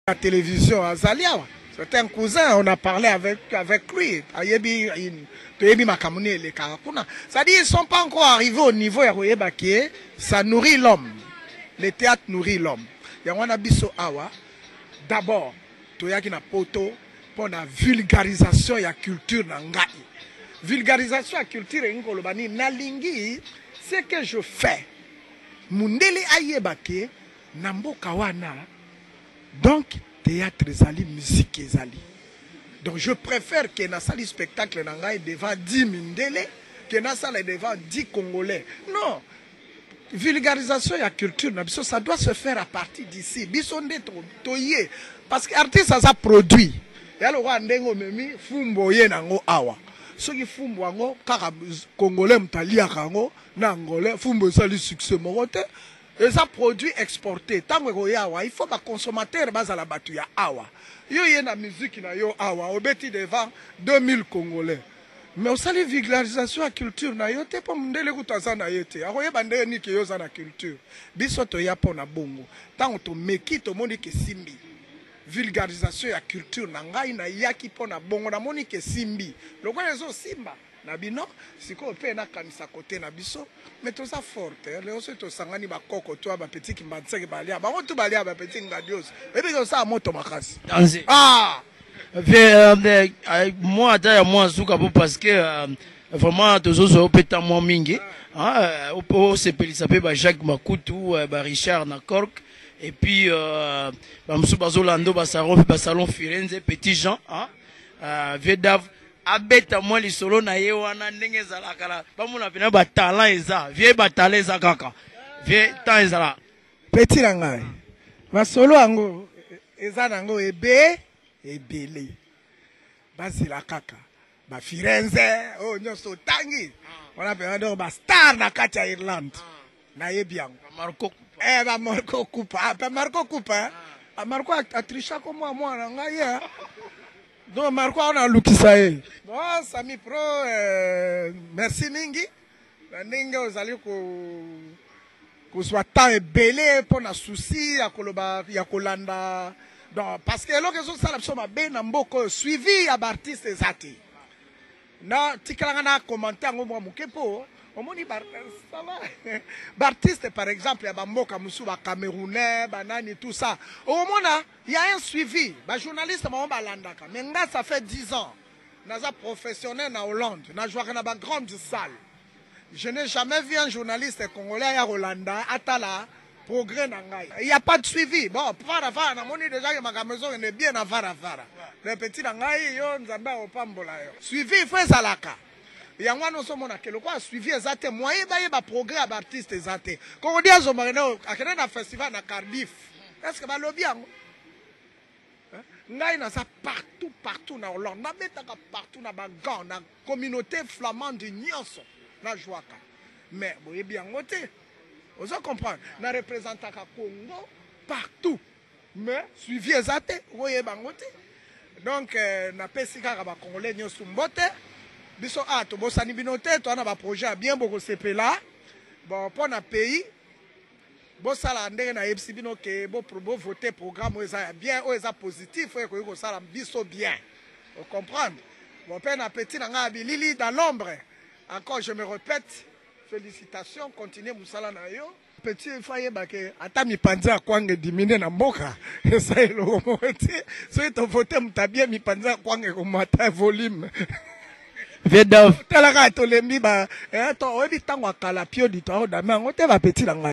La télévision azali awa, c'est un cousin, on a parlé avec lui, ayebi toyebi makambo nini elekaka kuna. C'est-à-dire, ils sont pas encore arrivés au niveau ya koyeba ke ça nourrit l'homme, le théâtre nourrit l'homme. Yango wana biso awa d'abord toyaki na poto mpo na vulgarisation ya culture na ngai. Vulgarisation ya culture elingi koloba nini? Nalingi ce que je fais, mundele ayeba ke na mboka wana donc théâtre ezali, musique ezali. Donc je préfère ke nasali spectacle na ngai devant 10 mindele ke nasala devant 10 Congolais. Non, vulgarisation ya culture na biso, ça doit se faire à partir d'ici. Biso nde toye, parce que artiste aza produit ya lokola ndenge omemi fumbu oye nango awa. Soki fumbu yango kaka Congolais moto aliaka yango na Angolais, fumbu esali succès moko te. Eza produit exporté. Ntango ekoya awa, il faut baconsommateur bazala bato ya awa. Yo ye na musique na yo awa, obeti devant 2000 Congolais, mais osali vulgarisation ya culture na yo te, mpo mondele kutu aza na ye te, akoyeba ndenge nini ke yo oza na culture. Biso toya mpo na bongo. Ntango tomeki, tomoni ke simbi vulgarisation ya culture na ngai, nayaki mpo na bongo, namoni ke simbi lokola ezosimba na bino sikoyo mpe nakanisa kote na biso. Mais toza forte. Lelo soki tosangani, bakoko to bapetit Kimbanseke balia bango tu, balia bapetit Ngadios, oyebi osala moto makasi. Danze. Ah. Mwa ata ya mwa suka po, parce que vraiment tozozwa yo mpe ta mwa mingi, osepelisa mpe ba Jacques Makutu, ba Richard na Cork, et puis bamosusu bazolanda basalon, basalon Firenze, Petit Jean, vieux Dave abeta mwa lisolo na ye wana ndenge ezalaka na bamona mpena batalent eza vieux, batalent eza kaka vieux, temps ezala. Petit na ngai, masolo yango eza nango ebe ebele, bazela kaka bafirenze oyo nyonso otangi wana mpenza. Donc bastar na kati ya Irlande, nayebi yango. Marco. Bamarco Kupa, pe Marco Kupa, Marco atrichako mwa mwana ngai ye. Donc Marco aona alukisa ye. Bon, Sami Pro, merci mingi na ndenge ozali kozwa temps ebele mpo na souci ya koloba, ya kolanda. Donc parce que eloko ezosala biso mabe na mboka oyo, suivi ya baartiste eza te. Na tikalanga na commenter yango mwa moke, mpo omoni baartiste par exemple ya bamboka mosusu, bacamerounais, banani, tout ça, okomona y a un suivi, bajournaliste bango balandaka. Mais nga, ça fait 10 ans naza professionnel na Hollande, najwaka na bagrande salle, je n'ai jamais vu un journaliste congolais aya kolanda, atala progrès na ngai. Il y a pas de suivi. Bon, fara fara, namoni déjà ke makambo ezokende bien na fara fara. Le petit na ngai, yo Nzambe akopambola yo. Suivi il faut ezalaka. Yango wana ozomona ke lokola suivi eza te, moyen bayeba progrès ya baartiste eza te. Kokodi azomaka akende na festival na Cardiff, est ce que balobi yango? Ngai naza partout, partout na Hollande, nabetaka partout na bagand, na communauté flamande nyonso najwaka, mais boyebi yango te. Ozo comprendre? Na représentaka Congo partout, mais suivi eza te, okoyeba yango te. Donc napesi kaka bacongolais nyonso mbote. Biso a tobosani bino te, toza na baprojet ya bien, bokosepela. Bon, mpo na pays, bosala ndenge nayebisi bino ke bovote programme oyo eza ya bien, oyo eza positif, oyo ekoki kosala biso bien. Ocomprendre? Bon, mpe na petit na ngai ya bilili dans l'ombre, encore je me répète, félicitations, continue mosala na yo, petit. Il faut ayeba ke ata mipanzi ya kwanga edimine na mboka, eza eloko moko te. Soki tovote moto abie, mipanzi ya kwanga ekomata volume. Vieux Dave. Talaka, tolembi ba oyebi ntango ya kala pio dito aodame yango te, bapetit na ngai.